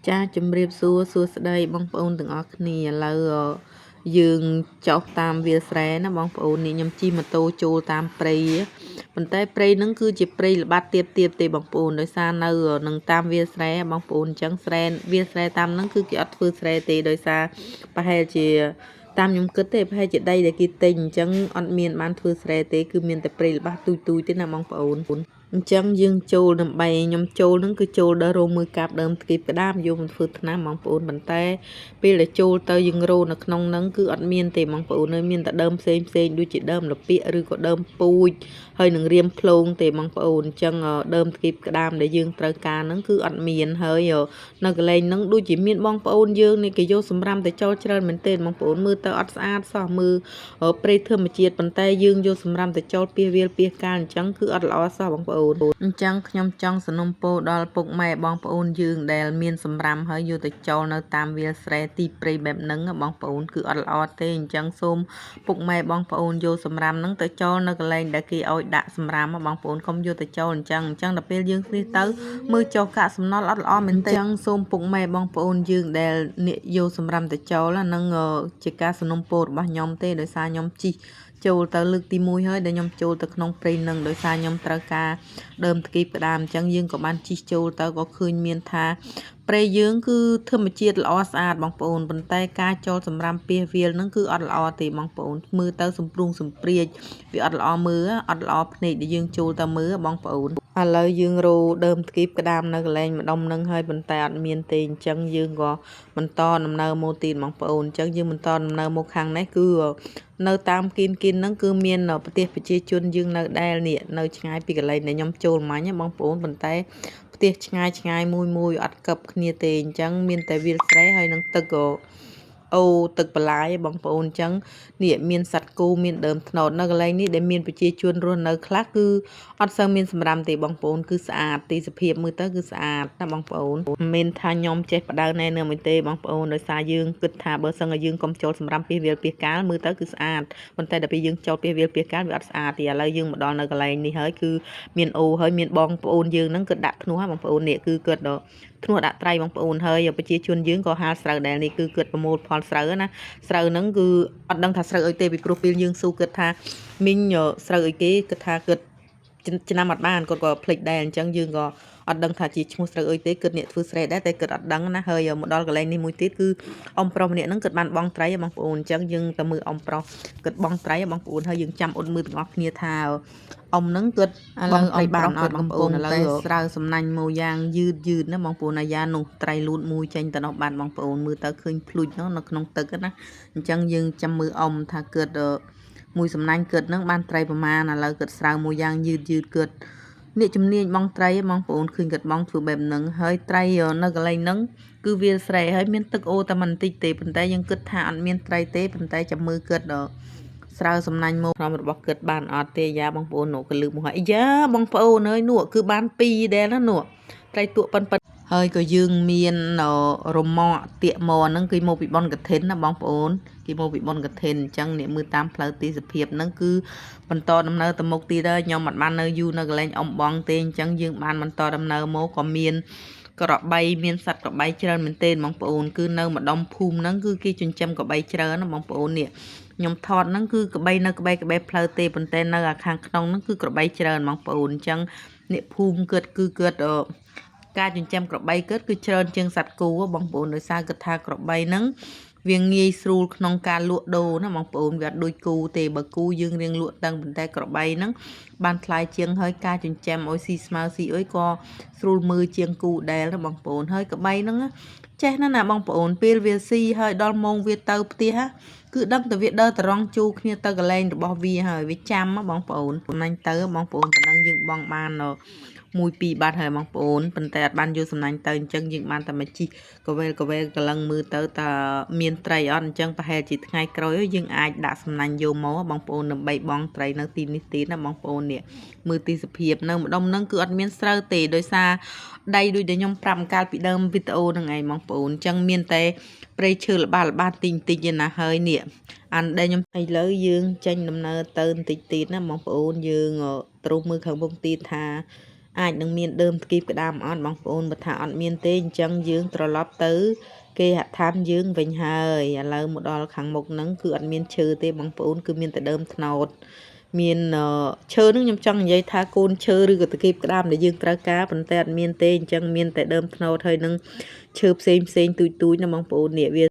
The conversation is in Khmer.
ចាជំរាបសួរសួស្តីបងប្អូនទាំងអស់គ្នាឥឡូវយើងចុះតាមវាលស្រែណាបងប្អូននេះខ្ញុំជិះម៉ូតូចូលតាមព្រៃប៉ុន្តែព្រៃហ្នឹងគឺជាព្រៃល្បាត់ទៀបទៀបទេបងប្អូនដោយសារនៅនឹងតាមវាលស្រែបងប្អូនអញ្ចឹងស្រែវាលស្រែតាមហ្នឹងគឺគេអត់ធ្វើស្រែទេដោយសារប្រហែលជាតាមខ្ញុំគិតទេប្រហែលជាដីដែលគេទិញអញ្ចឹងអត់មានបានធ្វើស្រែទេគឺមានតែព្រៃល្បាស់ទូចទូចទេណាបងប្អូនអញ្ចឹងយើងចូលដើម្បីខ្ញុំចូលហ្នឹងគឺចូលដល់រោមមើលកាប់ដើមថ្គីបក្តាមយកមកធ្វើថ្នាំបងប្អូនប៉ុន្តែពេលដែលចូលទៅយើងរោនៅក្នុងហ្នឹងគឺអត់មានទេបងប្អូនមានតែដើមផ្សេងផ្សេងដូចជាដើមលពាកឬក៏ដើមពូជហើយនឹងរៀមភ្លងទេបងប្អូនអញ្ចឹងដើមថ្គីបក្តាមដែលយើងត្រូវការហ្នឹងគឺអត់មានហើយនៅកន្លែងហ្នឹងដូចជាមានបងប្អូនយើងនេះគេយកសម្រាមទៅចោលច្រើនមែនទែនបងប្អូនមើលទៅអត់ស្អាតសោះមើលព្រៃធម្មជាតិប៉ុន្តែយើងយកសម្រាមទៅចោលពីវាលពីកាលអញ្ចឹងគឺអត់ល្អសោះបងប្អូនអញ្ចឹងខ្ញុំចង់សំណូមពរដល់ពុកម៉ែបងប្អូនយើងដែលមានសម្រាមហើយយកទៅចោលនៅតាមវាលស្រែទីព្រៃបែបហ្នឹងបងប្អូនគឺអត់ល្អទេអញ្ចឹងសូមពុកម៉ែបងប្អូនយកសម្រាមហ្នឹងទៅចោលនៅកន្លែងដែលគេឲ្យដាក់សម្រាមបងប្អូនកុំយកទៅចោលអញ្ចឹងអញ្ចឹងដល់ពេលយើងនេះទៅមើលចុះកាកសំណល់អត់ល្អមែនទេអញ្ចឹងសូមពុកម៉ែបងប្អូនយើងដែលអ្នកយកសម្រាមទៅចោលហ្នឹងជាការសំណូមពររបស់ខ្ញុំទេដោយសារខ្ញុំជិះចូលទៅលើកទី1ហើយដែលខ្ញុំចូលទៅក្នុងព្រៃនឹងដោយសារខ្ញុំត្រូវការដើមថ្គីបក្តាមអញ្ចឹងយើងក៏បានជិះចូលទៅក៏ឃើញមានថាព្រៃយើងគឺធម្មជាតិល្អស្អាតបងប្អូនប៉ុន្តែការចោលសម្រាមពាសវាលហ្នឹងគឺអត់ល្អទេបងប្អូនមើលទៅសំព្រួងសំព្រាចវាអត់ល្អមើលអត់ល្អភ្នែកដែលយើងចូលទៅមើលបងប្អូនឥឡូវយើងរោដើមថ្គីបក្តាមនៅកន្លែងម្ដុំនឹងហើយប៉ុន្តែអត់មានទេអញ្ចឹងយើងក៏បន្តដំណើរមកទៀតបងប្អូនអញ្ចឹងយើងបន្តដំណើរមកខាងនេះគឺនៅតាមគៀនគៀនហ្នឹងគឺមានប្រទេសប្រជាជនយើងនៅដែលនេះនៅឆ្ងាយពីកន្លែងដែលខ្ញុំចូលមិញបងប្អូនប៉ុន្តែផ្ទះឆ្ងាយឆ្ងាយមួយមួយអត់កឹបគ្នាទេអញ្ចឹងមានតែវាលស្រែហើយនឹងទឹកក៏អូទឹកបន្លាយបងប្អូនអញ្ចឹងនេះមានសត្វគោមានដើមថ្នោតនៅកន្លែងនេះដែលមានប្រជាជនរស់នៅខ្លះគឺអត់សូវមានសម្រាមទេបងប្អូនគឺស្អាតទីសភាពមើលទៅគឺស្អាតណាបងប្អូនមិនមែនថាខ្ញុំចេះបដៅណែនាំទេបងប្អូនដោយសារយើងគិតថាបើសិនឲ្យយើងកុំចូលសម្រាមពីវាលពីកាលមើលទៅគឺស្អាតប៉ុន្តែដល់ពេលយើងចូលពីវាលពីកាលវាអត់ស្អាតទេឥឡូវយើងមកដល់នៅកន្លែងនេះហើយគឺមានអូហើយមានបងប្អូនយើងហ្នឹងគឺដាក់ធ្នោះបងប្អូននេះគឺគាត់ធ្នោះដាក់ត្រីបងប្អូនហើយប្រជាជនយើងក៏ហាលស្រូវដែរនេះគឺគាត់ប្រមូលផលស្រូវណាស្រូវហ្នឹងគឺអត់ដឹងថាស្រូវអីទេពីព្រោះពេលយើងស៊ូគិតថាមីងស្រូវអីគេគិតថាគិតឆ្នាំអត់បានគាត់ក៏ភ្លេចដែរអញ្ចឹងយើងក៏អត់ដឹងថាជាឈ្មោះស្រូវអីទេគិតអ្នកធ្វើស្រែដែរតែគិតអត់ដឹងណាហើយមកដល់កន្លែងនេះមួយទៀតគឺអ៊ំប្រុសម្នាក់ហ្នឹងគិតបានបងត្រីបងប្អូនអញ្ចឹងយើងទៅមើលអ៊ំប្រុសគិតបងត្រីបងប្អូនហើយយើងចាំអ៊ុតមើលទាំងអស់គ្នាថាអ៊ំហ្នឹងគិតបងត្រីបានអត់បងប្អូនឥឡូវស្រាវសំណាញ់មកយ៉ាងយឺតយឺតណាបងប្អូនអាយ៉ានោះត្រីលូតមួយចេញទៅនោះបានបងប្អូនមើលទៅឃើញភ្លុចនោះនៅក្នុងទឹកណាអញ្ចឹងយើងចាំមើលអ៊ំថាគិតមួយសំណាញ់គិតហ្នឹងបានត្រីប្រមាណឥឡូវគិតស្រាវមួយយ៉ាងយឺតយឺតគិតអ្នកជំនាញបងត្រីបងប្អូនឃើញគាត់បងធ្វើបែបហ្នឹងហើយត្រីនៅកន្លែងហ្នឹងគឺវាលស្រែហើយមានទឹកអូតែមិនបន្តិចទេប៉ុន្តែយើងគិតថាអត់មានត្រីទេប៉ុន្តែចាំមើលគិតស្រាវសំណាញ់មកក្រុមរបស់គិតបានអត់ទេយ៉ាបងប្អូននោះក៏លើកមកហើយយ៉ាបងប្អូនអើយនោះគឺបាន2ដែរណានោះត្រីតក់ប៉ិនប៉ិនហើយក៏យើងមានរមាក់ទៀកមហ្នឹងគឺមកពីបនកឋិនណាបងប្អូនគេមកពីបនកឋិនអញ្ចឹងអ្នកមើលតាមផ្លូវទេសភាពហ្នឹងគឺបន្តដំណើរទៅមុខទៀតហើយខ្ញុំមិនបាននៅយូរនៅកន្លែងអំបងទេអញ្ចឹងយើងបានបន្តដំណើរមកក៏មានក្របីមានសត្វក្របីច្រើនមែនទែនបងប្អូនគឺនៅម្ដុំភូមិហ្នឹងគឺគេចិញ្ចឹមក្របីច្រើនណាបងប្អូននេះខ្ញុំថតហ្នឹងគឺក្បីនៅក្បែរក្បែរផ្លូវទេប៉ុន្តែនៅអាខាងក្នុងហ្នឹងគឺក្របីច្រើនបងប្អូនអញ្ចឹងអ្នកភូមិគាត់គឺគាត់ការចិញ្ចឹមក្របីគាត់គឺច្រើនជាងសត្វគោបងប្អូនដោយសារគាត់ថាក្របីហ្នឹងវាងាយស្រួលក្នុងការលក់ដូរណាបងប្អូនវាអត់ដូចគោទេបើគោយើងរៀងលក់តឹងប៉ុន្តែក្របីហ្នឹងបានថ្លៃជាងហើយការចិញ្ចឹមឲ្យស៊ីស្មៅស៊ីអុយក៏ស្រួលមើលជាងគូដែលណាបងប្អូនហើយក្របីហ្នឹងចេះណាស់ណាបងប្អូនពេលវាស៊ីហើយដល់ម៉ោងវាទៅផ្ទះគឺដឹងតែវាដើរត្រង់ជូរគ្នាទៅកន្លែងរបស់វាហើយវាចាំបងប្អូនប៉ុណ្ណាញ់ទៅបងប្អូនប៉ុណ្ណឹងយើងបងបានមួយពីរបាត់ហើយបងប្អូនប៉ុន្តែអត់បានយកសំណាញ់ទៅអញ្ចឹងយើងបានតែមកជីកកវែលកវែលកលឹងមើលទៅតើមានត្រីអត់អញ្ចឹងប្រហែលជាថ្ងៃក្រោយយើងអាចដាក់សំណាញ់យកមកបងប្អូនដើម្បីបងត្រីនៅទីនេះទៀតណាបងប្អូននេះមើលទីសភាពនៅម្ដុំហ្នឹងគឺអត់មានស្រូវទេដោយសារដីដូចដែលខ្ញុំប្រាប់កាលពីដើមវីដេអូហ្នឹងឯងបងប្អូនអញ្ចឹងមានតែព្រៃឈើល្បាល្បាតិចតិចឯណាហើយនេះអានដែលខ្ញុំឥឡូវយើងចេញដំណើរទៅបន្តិចទៀតណាបងប្អូនយើងត្រុសមើលខាងមុខទៀតថា អាចនឹងមានដើមត្រកៀបក្តាមអត់បងប្អូនបើថាអត់មានទេអញ្ចឹងយើងត្រឡប់ទៅគេហដ្ឋានយើងវិញហើយឥឡូវមកដល់ខាងមុខហ្នឹងគឺអត់មានឈើទេបងប្អូនគឺមានតែដើមត្នោតមានឈើហ្នឹងខ្ញុំចង់និយាយថាកូនឈើឬក៏ត្រកៀបក្តាមដែលយើងត្រូវការប៉ុន្តែអត់មានទេអញ្ចឹងមានតែដើមត្នោតហើយនឹងឈើផ្សេងផ្សេងទូចទូចណាបងប្អូននេះវា